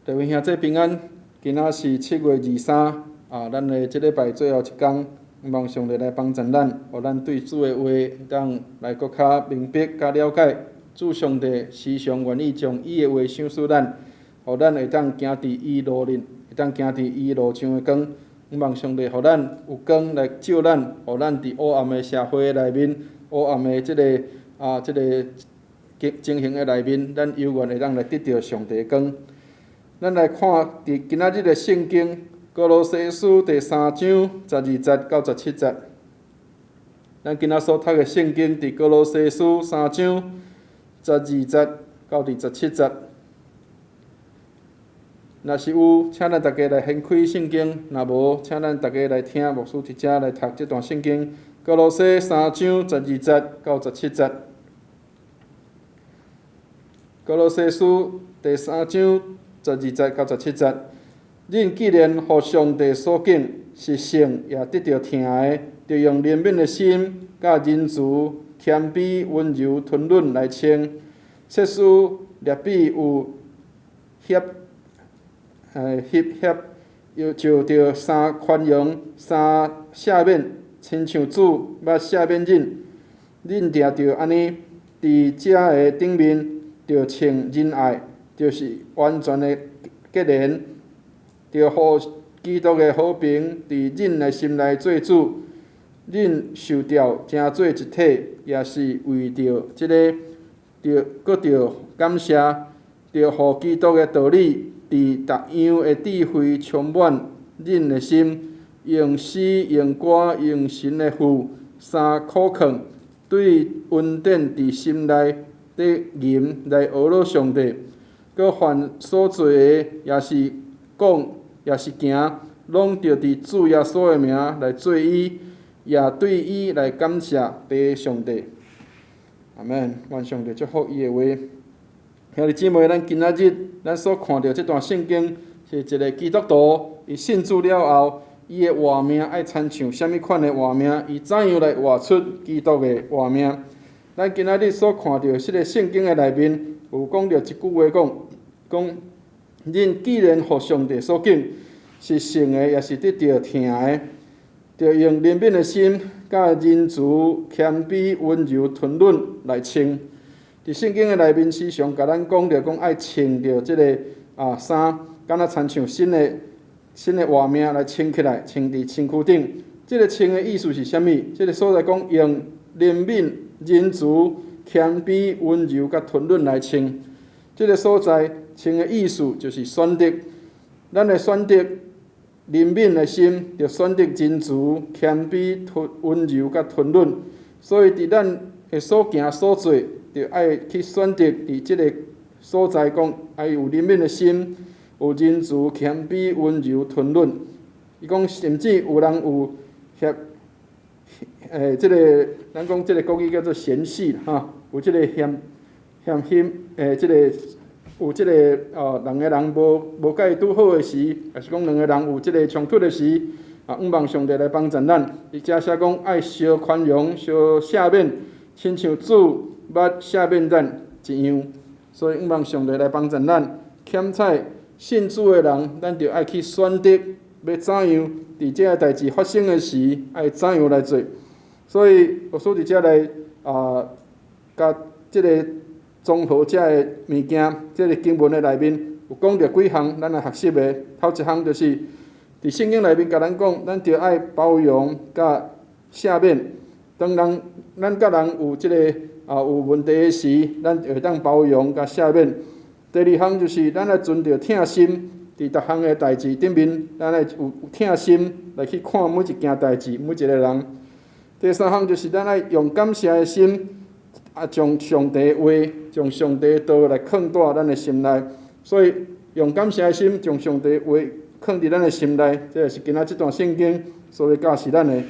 各位兄弟平安，今仔是7月23，啊，咱的這禮拜最後一工，望上帝來幫助咱，予咱對主的話會當來閣較明白、佮了解。主上帝時常願意將伊的話賞賜咱，予咱會當行佇伊路裡，會當行佇伊路上的光。望上帝予咱有光來照咱，予咱佇黑暗的社會內面，黑暗的這个啊，這个情形的內面，咱猶原會當來得著上帝的光。咱來看佇今仔日的聖經，歌羅西書第三章12節到17節。咱今仔所讀的聖經，佇歌羅西書三章十二節到27節。若是有，請咱大家來掀開聖經；若無，請咱大家來聽牧師佇遮來讀這段聖經。歌羅西三章十二節到十七節。歌羅西書第三章十二節到十七節。恁既然予上帝所揀，是聖也得著疼的，著用憐憫的心，佮仁慈、謙卑、溫柔、吞忍來穿。切使獵彼有協翕合，又就著三寬容、三赦免，親像主捌赦免恁，恁定著按呢，佇這个頂面，著穿仁愛，就是完全的結連，著予基督的和平佇恁的心內做主。恁受召成做一體，也是為著這个，著閣著感謝，著予基督的道理佇逐樣的智慧充滿恁的心，用詩、用歌、用神的賦三苦勸，對恩典佇心內的吟來呵咾上帝。閣凡所做的，抑是講，抑是行，攏著佇主耶穌的名來做伊，也對伊來感謝父上帝。阿門。願上帝祝福伊的話。兄弟姊妹，咱今仔日咱所看著這段聖經，是一个基督徒，伊信主了後，伊的活命愛親像啥物款的活命？伊怎樣來活出基督的活命？咱今仔日所看著這个聖經的內面，有講著一句話講，講恁既然予上帝所揀，是聖的，也是得著疼的，著用憐憫的心，佮仁慈、謙卑、溫柔、吞忍來穿。佇聖經的內面，時常共咱講著講愛穿著這个啊衫，敢若親像新的活命來穿起來，穿佇身軀頂。這个穿的意思是啥物？這个所在講用憐憫、仁慈、謙卑、溫柔佮吞忍來穿。這个所在穿的意思就是選擇，咱會選擇憐憫的心，著選擇仁慈、謙卑、吞溫柔佮吞忍。所以佇咱的所行所做，著愛去選擇佇這个所在講，愛有憐憫的心，有仁慈、謙卑、溫柔、吞忍。伊講，甚至有人有嫌，這个咱講這个國語叫做嫌隙吼，有這个嫌嫌嫌，這个有這个哦，兩个人無佮伊拄好的時，抑是講兩个人有這个衝突的時，啊，向望上帝來幫助咱。伊遮寫講愛相寬容、相赦免，親像主捌赦免咱一樣。所以向望上帝來幫助咱。欠彩信主的人，咱著愛去選擇欲怎樣，佇這个代誌發生的時，愛怎樣來做。所以牧師佇遮來啊，共這个綜合這个物件，這个經文的內面有講著幾項，咱來學習的。頭一項就是佇聖經內面共咱講，咱著愛包容佮赦免。當人咱佮人有這个啊有問題的時，咱會當包容佮赦免。第二項就是咱愛存著疼心，佇逐項的代誌頂面，咱愛有疼心來去看每一件代誌，每一个人。第三項就是咱愛用感謝的心，啊，將上帝的話、將上帝的道來囥佇咱的心內。所以用感謝的心，將上帝的話囥佇咱的心內，這是今仔這段聖經所欲教示咱的。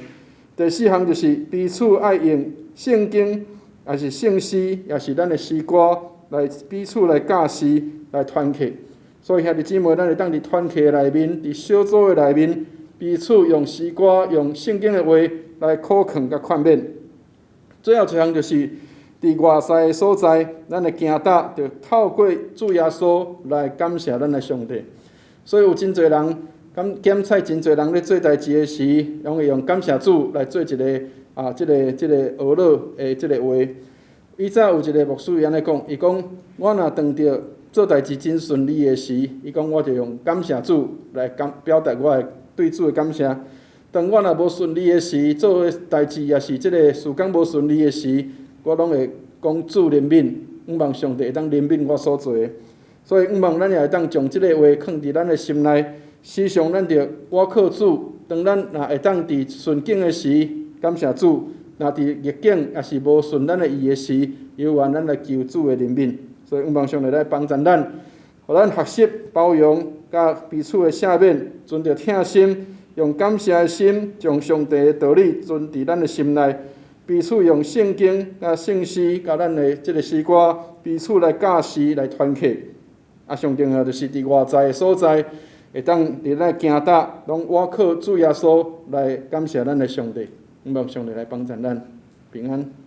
第四項就是彼此愛用聖經，抑是聖詩，抑是咱的詩歌來彼此來教示、來團契。所以兄弟姊妹，咱會當佇團契內面，佇小組的內面，彼此用詩歌、用聖經的話來苦勸佮勸勉。最後一項就是，佇外在的所在，咱的行踏就透過主耶穌來感謝咱的上帝。所以有真濟人，咁檢採真濟人咧做代誌的時，攏會用感謝主來做一个啊，這個學樂的這个話。以早有一个牧師伊按呢講，伊講我若當著做代誌真順利的時，伊講我就用感謝主來感表達我的對主的感謝。當我若無順利的時，做的代誌也是這个事工無順利的時，我攏會講主憐憫，向望上帝會當憐憫我所做的。所以，向望咱也會當將這个話囥佇咱的心內，時常咱著倚靠主。當咱若會當佇順境的時，感謝主；若佇逆境也是無順咱的意的時，猶原咱來求主的憐憫。所以，向望上帝來幫助咱，予咱學習包容，佮彼此的赦免，存著疼心，用感謝的心，將上帝的道理存佇咱的心內，彼此用聖經、佮聖詩、佮咱的這个詩歌，彼此來教示、來團契。啊，上重要就是佇外在的所在，會當佇咱行踏，攏倚靠主耶穌來感謝咱的上帝。向望上帝來幫助咱，平安。